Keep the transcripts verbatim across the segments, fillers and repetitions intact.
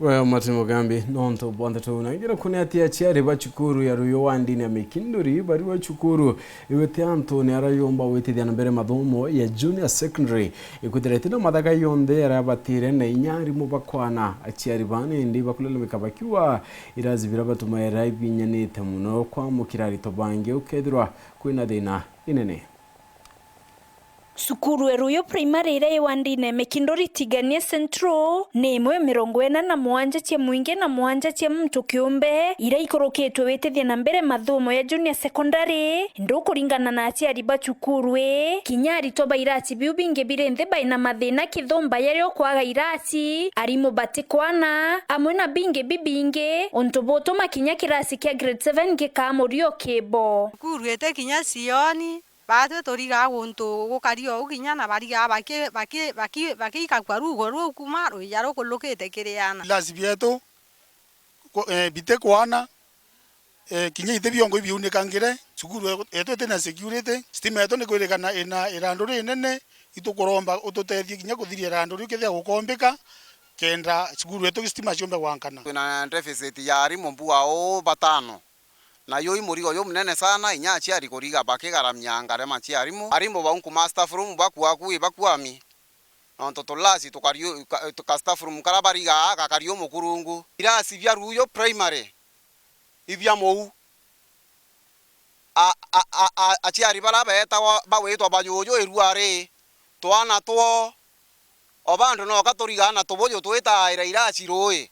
We Martin Mugambi, nontu bwa ndeto na ngira kune ati aciari ba cukuru ya Ruyu wa ndini ya Mikinduri bari wa cukuru iwete antu ni arayomba witithia na mbere mathomo ya junior secondary ikwithirite na mathaga yonthe yarabatire na inya arimu bakwana aciari bane indi bakulalamika bakiuga irasi bira batumaira ibinyanite muno kwamukira arito bangi ukethirwa kwina thina inene. Cukuru e Ruyu Primary iria i wandine Mikinduri Tigania Central ni imwe ya mirongo ina na mwanja cia mwingi na mwanja cia muntu kiumbe iria ikurukitwe witithia na mbere mathomo ya junior secondary, indi kuringana na aciari ba cukuru ii, kinya aritwa ba irasi biu bingi biri nthi baina mathina kithumba yario kwaga irasi, arimu batikwana, amwe na bingi bibingi, untu butuma kinya kirasi kia grade seven gikaa murio kibo. Cukuru iti kinya cioni, Baatwi turigaa guntu gukari ou kinya na barigaa baki-, baki-, baki-, bakiikagua ruugo ruu kuuma ruija rukulukite kiri aana. Ilasi bietu ku-, eh, bitikwana, eh, kinya iti biongo ibiunikangire, cukuru yetu iti na security, stima yetu ni kwirikana ina irandu rinene, itukuromba ututethie kinya kuthiria irandu riu kethira gukombika, kenda cukuru yetu stima ciumbe gwankana. Twina deficit ya arimu mbua uu batano. Na yui murigo jumunene sana, inya aciari kuriga bakigaramia ngarama cia arimu. Arimu bau nkuma staff room bakua kui bakuami. Nontu tulasi tukariu-, ka, ka staff room kara barigaa gakari umukurungu. Irasi bia Ruyu Primary ibia mou. A, a, a, a, aciari bara beetagwa bagwitwa bajuju irua ri, twana two. O bandu noka turigaa na tubuju twitaaira irasi rui.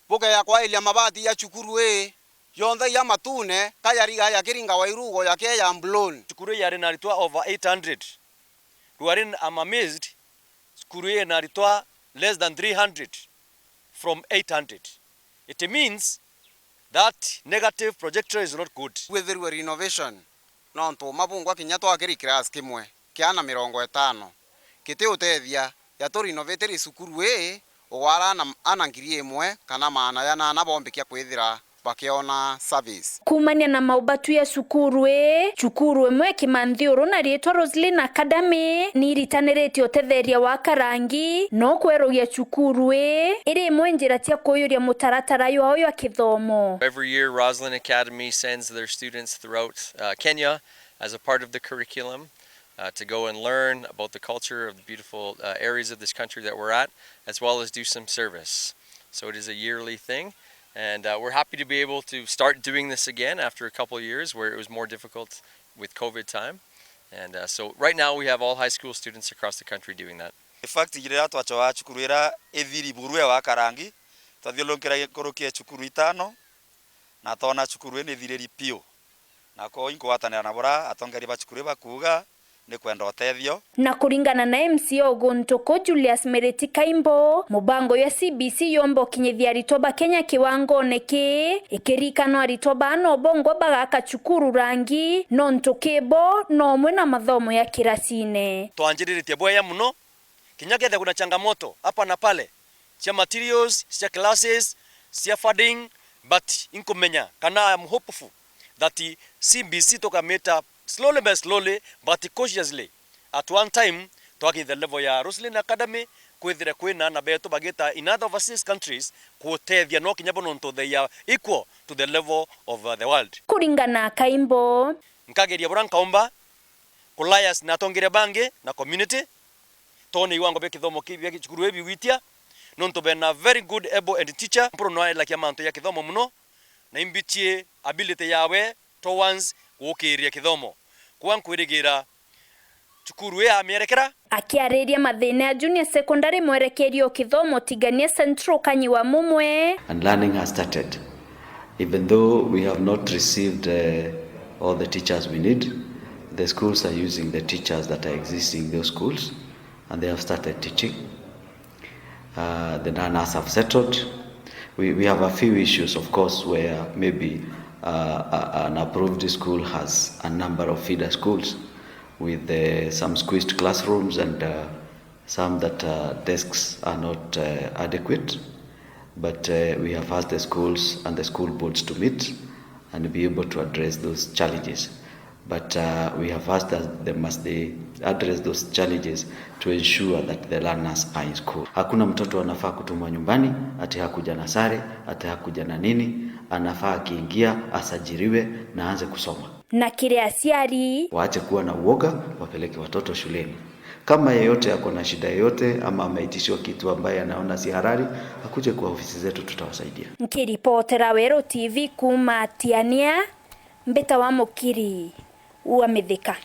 Bukeya kwairia mabati ya cukuru ii yonthe ya matune, ka yariga yakiringawa irugo yake ya mbuloni. Cukuru ii yari na aritwa over eight hundred. Rwari, I'm amazed, cukuru ii ina aritwa less than three hundred from eight hundred. It means that negative trajectory is not good. Gwithirwe renovation, nontu uma bungwa kinya twakiri class kimwe kia aana mirongo itano, kiti utethia ya tu renovate ri cukuru ii, ugwara aana, aana ngiri imwe kana maana janana bombikia kwithira bakiona service. Kuumania na maubatu ya cukuru ii, cukuru imwe Kimanthiuru na riitwa Roslyn Academy ni iritaniritie utetheria wa Karangi no kwerugia cukuru ii iri imwe njira cia kuiyuria mutaratara jwao jwa kithomo. Every year, Roslyn Academy sends their students throughout, uh, Kenya as a part of the curriculum, uh, to go and learn about the culture of the beautiful, uh, areas of this country that we're at, as well as do some service. So it is a yearly thing, and, uh, we're happy to be able to start doing this again after a couple of years where it was more difficult with COVID time. And, uh, so right now we have all high school students across the country doing that. In fact, riria twacoa cukuru iria ithiri burue wa Karangi, twathiurunkira nkuruki ya cukuru itano, na twona cukuru ii ni thiriri piu. Na kwou inkugwatanira na buria atongeria ba cukuru ii bakuuga, ni kwenda utethio. Na kuringana na M C A o guntu kuu Julius Miriti Kaimbo, mubango jwa C B C yomba ukinyithia aritwa ba Kenya kiwangone kii, ikirikanwa aritwa baa no bongwa bagaka cukuru rangi, nontu ki bo no umwe na mathomo ya kirasine. Twanjiriritie bwega mono, kinya kethira kuna changamoto hapa na pale, cia materials, cia classes, cia funding, but inkumenya kana I am hopeful that C B C tukamita slowly by slowly but cautiously. At one time twakinyithia level ya Roslyn Academy, kwithire kwina aana betu bagita in other overseas countries kutethia, no kinya bo nontu they are equal to the level of, uh, the world. Kuringana na Kaimbo, nkageria buria nkaumba kuliaise na atongeria bangi na community, twone iwango bia kithomo ki-, bia cukuru ii bigwitia, nontu bena very good able and teacher, mpuru no aelakia mantu ya kithomo mono, na imbichie ability yawe towards gukiria kithomo. Kwa nkwirigira cukuru ii amierekera. Akiariria mathina ya junior secondary, mwerekerio kithomo Tigania Central Kanyi wa Mumwe. And learning has started. Even though we have not received, uh, all the teachers we need, the schools are using the teachers that are existing in those schools, and they have started teaching. Uh, the learners have settled. We, we have a few issues, of course, where maybe, uh, a, an approved school has a number of feeder schools with, uh, some squeezed classrooms and, uh, some that, uh, desks are not, uh, adequate. But, uh, we have asked the schools and the school boards to meet and be able to address those challenges. But uh, we have asked that they must they address those challenges to ensure that the learners are in school. Hakuna mtoto anafaa kutumwa nyumbani ati hakuja na sare, ati hakuja na nini. Anafaa akiingia asajiriwe na aanze kusoma. Na kiri aciari, waache kuwa na uoga, wapeleke watoto shuleni. Kama yeyote ako na shida yoyote ama ameitishiwa kitu ambaye anaona si halali, akuje kwa ofisi zetu, tutawasaidia. Nkiripotera Weru T V kuuma Tiania, Mbita wa Mukiri wa Mithika.